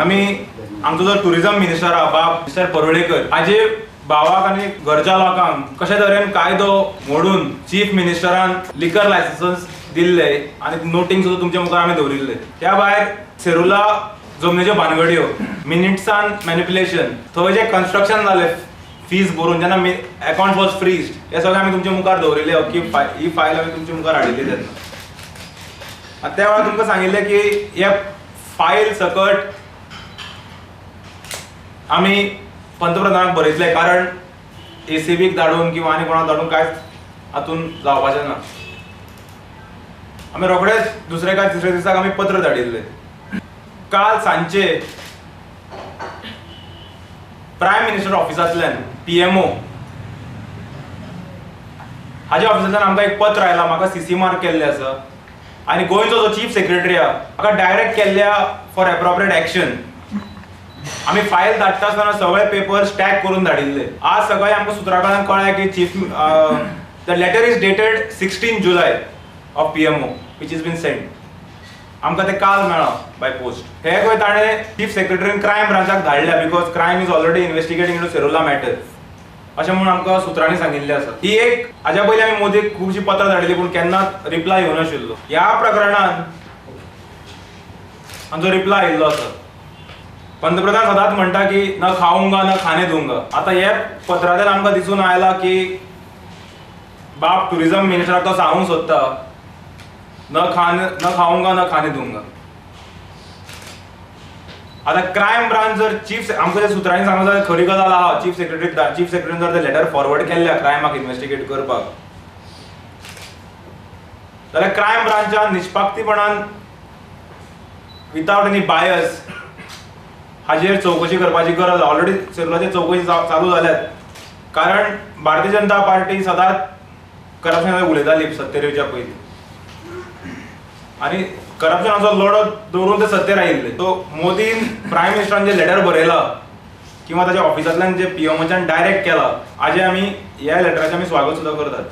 आमी आमचो जो टुरिझम मिनिस्टर आहा बाब मिस्टर परुळेकर, हाजे भावाक आनी घरच्या लोकांक कशे तरेन कायदो मोडून चीफ मिनिस्टरान लिकर लायसन्स दिल्ले आनी नोटींग सुद्दां तुमच्या मुखार आमी दवरिल्ले. त्या भायर सेरुला जमनीच्यो भानगड्यो, मिनिट्सान मॅनिप्युलेशन, थंय जे कन्स्ट्रक्शन जालें फीज भरून जेन्ना अकाउंट वॉज फ्रीज्ड, हे सगळें आमी तुमच्या मुखार दवरिल्ले. अख्खी ही फायल आमी तुमच्या मुखार हाडिल्ली तेन्ना. आनी त्या वेळार तुमकां सांगिल्लें की हे फायल सकट आमी पंतप्रधानाक बरयतले, कारण एसीबीक धाडून किंवा आनी कोणाक धाडून कांयच हातून जावपाचें ना. आमी रोखडेच दुसरे काय तिसऱ्या दिसाक आमी पत्र धाडिल्लें. काल सांजचे प्रायम मिनिस्टर ऑफिसांतल्यान, पीएमओ हाज्या ऑफिसांतल्यान आमकां एक पत्र आयलां. म्हाका सीसी मार्क केल्लें आसा आनी गोंयचो जो चीफ सेक्रेटरी आहा म्हाका डायरेक्ट केल्ल्या फॉर एप्रोप्रिएट एक्शन. आमी फायल धाडटा आसतना सगळे पेपर्स टॅग करून धाडिल्ले. आज सकाळी आमकां सुत्रा कडल्यान कळ्ळें की chief the letter is dated 16 July of PMO which is been sent. आमकां ते काल मेळ्ळां बाय पोस्ट. हे खंय ताणें चीफ सेक्रेटरीन क्रायम ब्रांचाक धाडल्या, because crime is already investigating into Serula matter, अशें म्हणून आमकां सुत्रांनी सांगिल्लें आसा. ही एक हाज्या पयलीं आमी मोदीक खुबशीं पत्रां धाडिल्लीं, पूण केन्नाच रिप्लाय येवनाशिल्लो. ह्या प्रकरणान आमचो रिप्लाय आयिल्लो आसा. पंतप्रधान सदांच म्हणटा की "न खाऊंगा, न खाने दूंगा". आता हे पत्रांतल्यान आमकां दिसून आयला की बाब टुरिझम मिनिस्टराक तो सांगूंक सोदता, "न खाऊंगा, न खाने दूंगा". आता क्रायम ब्रांच जर चीफ, आमकां जे सुत्रांनी सांगूं जाल्यार खरी गजाल आहा, चीफ सेक्रेटरीन जर ते लेटर फॉरवर्ड केल्ल्या क्रायमाक इन्व्हेस्टिगेट करपाक जाल्यार क्रायम ब्रांचान निष्पक्षपणान, विदाउट एनी बायस हाजेर चवकशी करपाची गरज. ऑलरेडी सेरुलाची चवकशी चालू जाल्यात, कारण भारतीय जनता पार्टी सदांच करप्शना उलयताली सत्तेर येवच्या पयलीं आनी करप्शनाचो लढो दवरून ते सत्तेर आयिल्ले. सो मोदीन प्रायम मिनिस्टरान जे लेटर बरयला किंवा ताच्या ऑफिसांतल्यान जे पीएमओच्यान डायरेक्ट केला, हाजे आमी ह्या लेटराचें आमी स्वागत सुद्दां करतात.